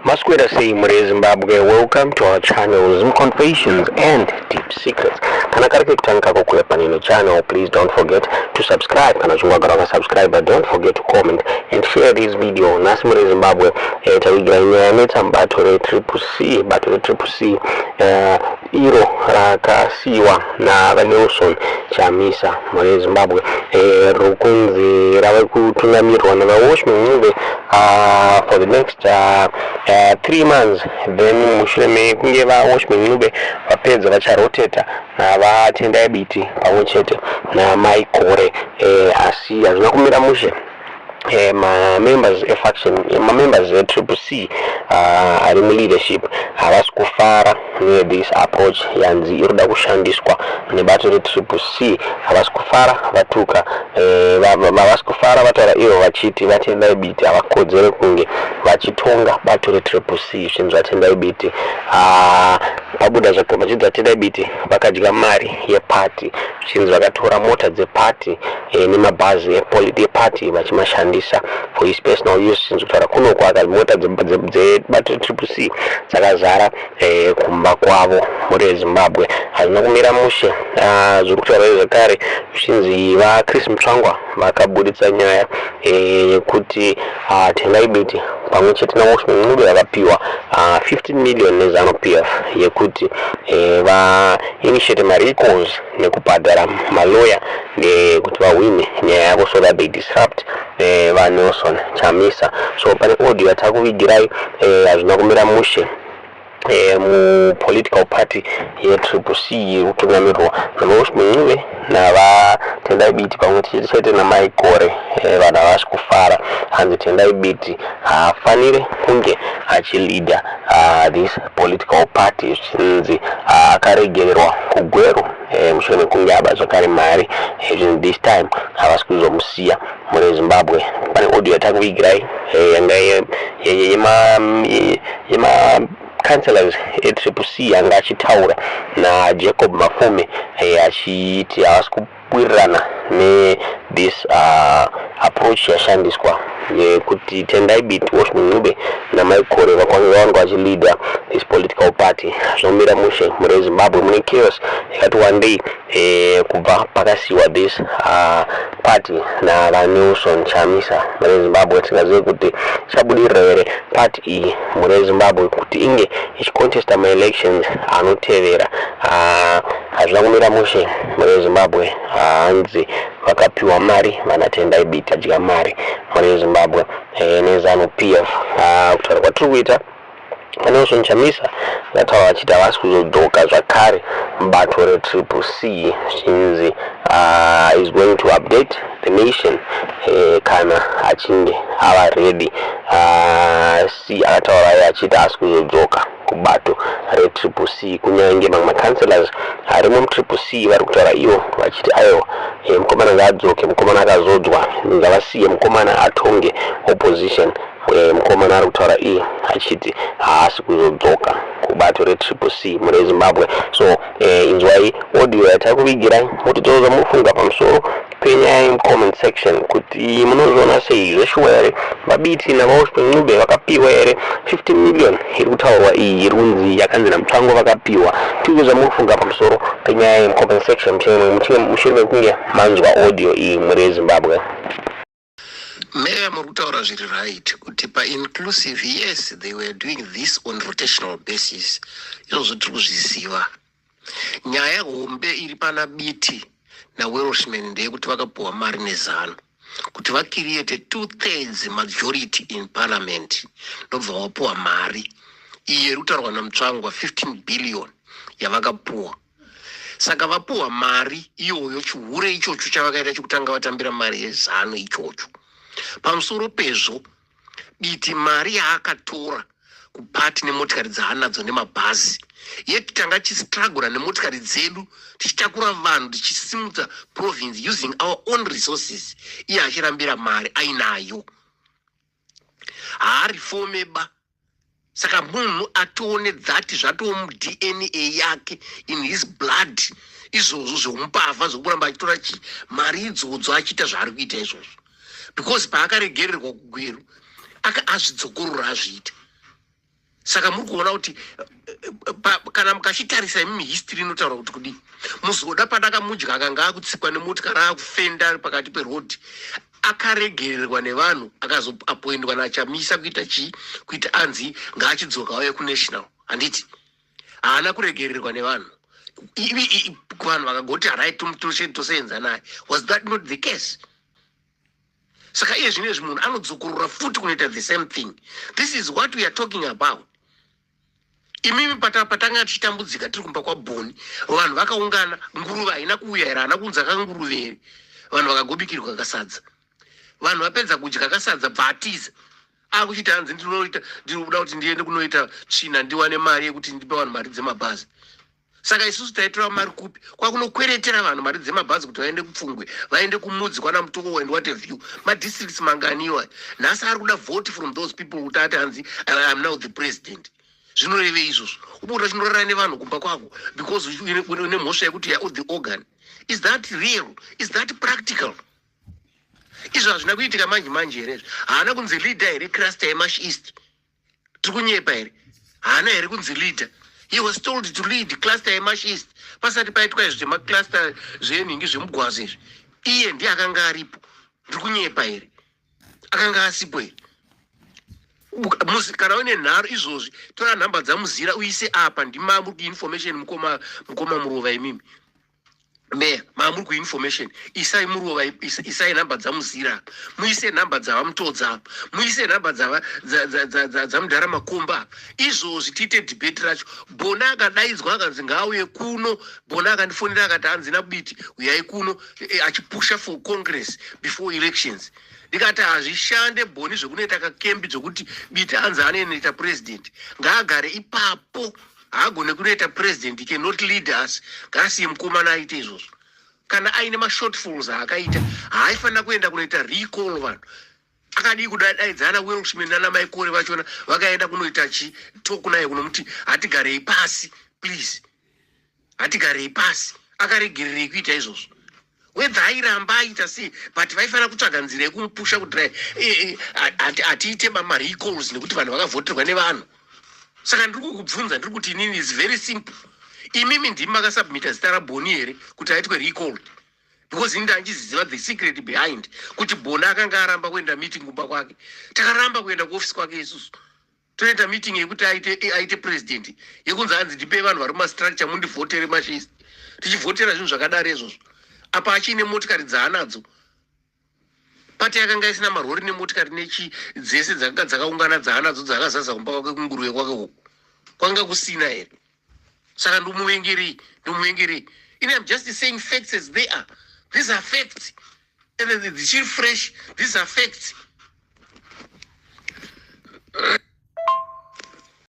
Maswera sei mhuri yeZimbabwe, welcome to our channel Zim Confessions and Deep Secrets. Kana kari kekutanga kako kuuya panino channel, please don't forget to subscribe. Kana uchinge wagara wakasubscribe, don't forget to comment and share this video. Nhasi mhuri yeZimbabwe, tavigira nyaya yanetsa mubato reTriple C, bato reTriple C iro rakasiyiwa naVaNelson Chamisa. Mhuri yeZimbabwe, riri kunzi rave kutungamirwa naVaWelshman Ncube for the next 3 months. Then mushure mekunge vaWelshman Ncube vapedza, vacharoteta naVaTendai Biti pamwe chete naMai Gore. Asi hazvina kumira mushe. Mamembers efaction, mamembers eTriple C ari muleadership havasi kufara nethis approach yanzi iri kuda kushandiswa nebato reTriple C. Havasi kufara, vatuka, havasi kufara. Vataura ivo vachiti vaTendai Biti havakodzere kunge vachitonga bato reTriple C. Zvinzi vaTendai Biti, pabuda vachidzi vaTendai Biti vakadya mari yepati, zvichinzi vakatora mota dzepati nemabhazi epati vachimashandisa for his personal use. Chinzi kutaura kunoku aka mota dzebato reTriple C dzakazara kumba kwavo. Mhuri yeZimbabwe, hazvina kumira mushe. Zviri kutaura zvekare zvichinzi vaChris Mutsvangwa vakabuditsa nyaya yekuti Tendai Biti pamwe chete naWelshman Ncube vakapiwa 15 million neZANU PF yekuti vainitiate marecalls nekubhadhara maloya kuti vahwine nyaya yavo, so that they disrupt vaNelson Chamisa. So pane audio yatakuvigirai. Hazvina kumira mushe mupolitical party yeTriple C iri kutungamirwa naVaWelshman Ncube naVaTendai Biti pamwe chete naMai Gore. Vanhu havasi kufara. Hanzi Tendai Biti haafaniri kunge achileada this political party, zvichinzi akaregererwa kuGweru mushure mekunge aba zvakare mari. Zvinzi this time havasi kuzomusiya. Mune Zimbabwe, pane audio yatakuvigirai yanga yema councillors eTriple C anga achitaura naJacob Mafume, achiti havasi kuwirirana nethis approach yashandiswa yekuti Tendai Biti, Welshman Ncube naMai Gore vavange vachileada this political party. Zvinomira mushe mune Zimbabwe, mune chaos yakati wandei kubva pakasiyiwa this party naVaNelson Chamisa. Mune Zimbabwe, tingazive kuti ichabudirira here party iyi mune Zimbabwe kuti inge ichicontesta maelections anotevera? Hazvina kumira mushe mune Zimbabwe. Hanzi vakapiwa mari vanaTendai Biti, adya mari mune Zimbabwe neZANU PF. Kutaura kwatiri kuita, vaNelson Chamisa vataura vachiti havasi kuzodzoka zvakare mubato reTriple C, zvichinzi is going to update the nation kana achinge ava ready. C akataura iye achiti haasi kuzodzoka kubato reTriple C, kunyange mamwe macouncillors arimo muTriple C vari kutaura ivo vachiti aiwa, mukomana ngaadzoke, mukomana akazodzwa, ngavasiye mukomana atonge opposition. Mukomana ari kutaura iye achiti haasi kuzodzoka kubato reTriple C mune Zimbabwe. So inzwai audio yatakuvigirai, mutitaura zvamufunga pamusoro penyaya yemucomment section, kuti munozviona sei. Zveshuwa here vaBiti navaWelshman Ncube vakapiwa here 15 million iri kutaurwa iyi, iri kunzi yakanzi naMutsvangwa vakapiwa? Tiuze zvamunofunga pamusoro penyaya yemucomment section mushure mekunge manzwa audio iyi mhuri yeZimbabwe. Meya, muri kutaura zviri right kuti painclusive, yes, they were doing this on rotational basis. Izvozvo tiri kuzviziva. Nyaya hombe iri pana Biti naWelshman ndeyekuti vakapiwa mari neZANU kuti vacreate two thirds majority in parliament, ndobva vapiwa mari iyi iri kutaurwa naMutsvangwa, 15 billion yavakapuwa. Saka vapuwa mari iyoyo, chihure ichocho chavakaita chekutanga vatambira mari yeZANU ichocho. Pamusoro pezvo, Biti mari yaakatora kupati nemotikari dzaanadzo nemabhazi, yeti tanga tichistrugura nemotikari dzedu, tichitakura vanhu, tichisimudza province using our own resources, iye achirambira mari ainayo, haareforme ba. Saka munhu atione that zvatoo muDNA yake, in his blood, izvozvo zveumupavha zvokuramba achitora chi mari idzodzo achiita zvaari kuita izvozvo, because paakaregererwa kuGweru aka azvidzokorora azviita. Saka muri kuona kuti kana mukachitarisa imimi, history inotaura kuti kudii. Muzoda padakamudya akanga akutsikwa nemotikari, akufenda ari pakati perodhi, akaregererwa nevanhu, akazoappointwa naChamisa kuita chii? Kuita anzi ngaachidzoka auye kunational, handiti? Haana kuregererwa nevanhu. Vanhu vakagoti harai, tosenza naye. Was that not the case? Saka iye zvino izvi munhu anodzokorora futi kunoita the same thing. This is what we are talking about. Imimi patanga tichitambudzika tiri kumba kwaBhoni, vanhu vakaungana, nguruve haina kuuya here? Haana kuunza kanguruve here? Vanhu vakagobikirwa kasadza, vanhu vapedza kudya kasadza, bva atiza, akuchiti hanzi ndinoita, ndinoda kuti ndiende kunoita tsvina, ndiwane mari yekuti ndipe vanhu mari dzemabhazi. Saka isusu taitora mari kupi? Kwakunokweretera vanhu mari dzemabhazi kuti vaende kuPfungwe, vaende kuMudzi, kwana Mutoko and what have you. Madistricts manganiwa nhasi ari kuda vote from those people kuti ati hanzi, "I am now the president." Zvinoreve izvozvo ubuda chinorara nevanhu kumba kwako because une mhosva yekuti ya the organ. Is that real? Is that practical? Izvo hazvina kuitika manje manje here izvo? Haana kunzi leader here cluster yeMash East? Tiri kunyepa here? Haana here kunzi leader? He was told to lead cluster yeMash East pasati paitwa izvo zvemacluster, zvenhingi, zvemugwazo izvi. Iye ndiye akanga aripo. Ndiri kunyepa here? Akanga asipo here? Kana uine nharo izvozvi, tora nhamba dzaMuzira uise apa. Ndima muri kuinformation, mukoma, mukoma Murova, imimi meya, maamuri kuinformation, isai Murova, isai nhamba dzaMuzira, muise nhamba dzavaMutodza apa, muise nhamba dzamudhara Makomba apa. Izvozvi tiite debate racho. Bona akadaidzwa, akanzi ngaauye kuno. Bona akandifonera akati hanzi naBiti, uyai kuno, achipusha for congress before elections. Ndikati hazvishande, Bhoni, zvekunoita kakembi zvokuti Biti anzi anoenoita president. Ngaagare ipapo, haagone kunoita president. He cannot lead us. Ngaasiye mukomana aite izvozvo. Kana aine mashortfalls aakaita, haaifanira kuenda kunoita recall vanhu. Akadii kudaidzana Welshman nana Maikore vachona, vakaenda kunoita chi talk naye, kunomuti hatigarei pasi please, hatigarei pasi? Akaregererei kuita izvozvo? Whether airamba aita sei, but vaifanira kutsvaga nzira yekumupusha kuti hatiite marecalls nekuti vanhu vakavhoterwa nevanhu. Saka ndiri kukubvunza, ndiri kuti inini is very simple. Imimi ndimi makasubmita zita raBhoni here kuti aitwe recalled? Because ini ndandiziziva the secret behind kuti Bhoni akanga aramba kuenda meeting kumba kwake. Takaramba kuenda kuofisi kwake isusu, toita meeting yekuti aite president, yekunzi hanzi ndipei vanhu vari mumastructure mundivhotere mashist, tichivhotera zvinhu zvakadaro izvozvo. Apa achiine motikari dzaanadzo, pati yakanga isina marori nemotikari nechi dzese dzakanga dzakaungana dzaanadzo, dzakazaza kumba kwake, kunguruve kwake uku kwanga kusina here? Saka ndomuvengerei? Ndomuvengerei ini? Am just saying facts as they are. These are facts and then dzichiri fresh. These are facts.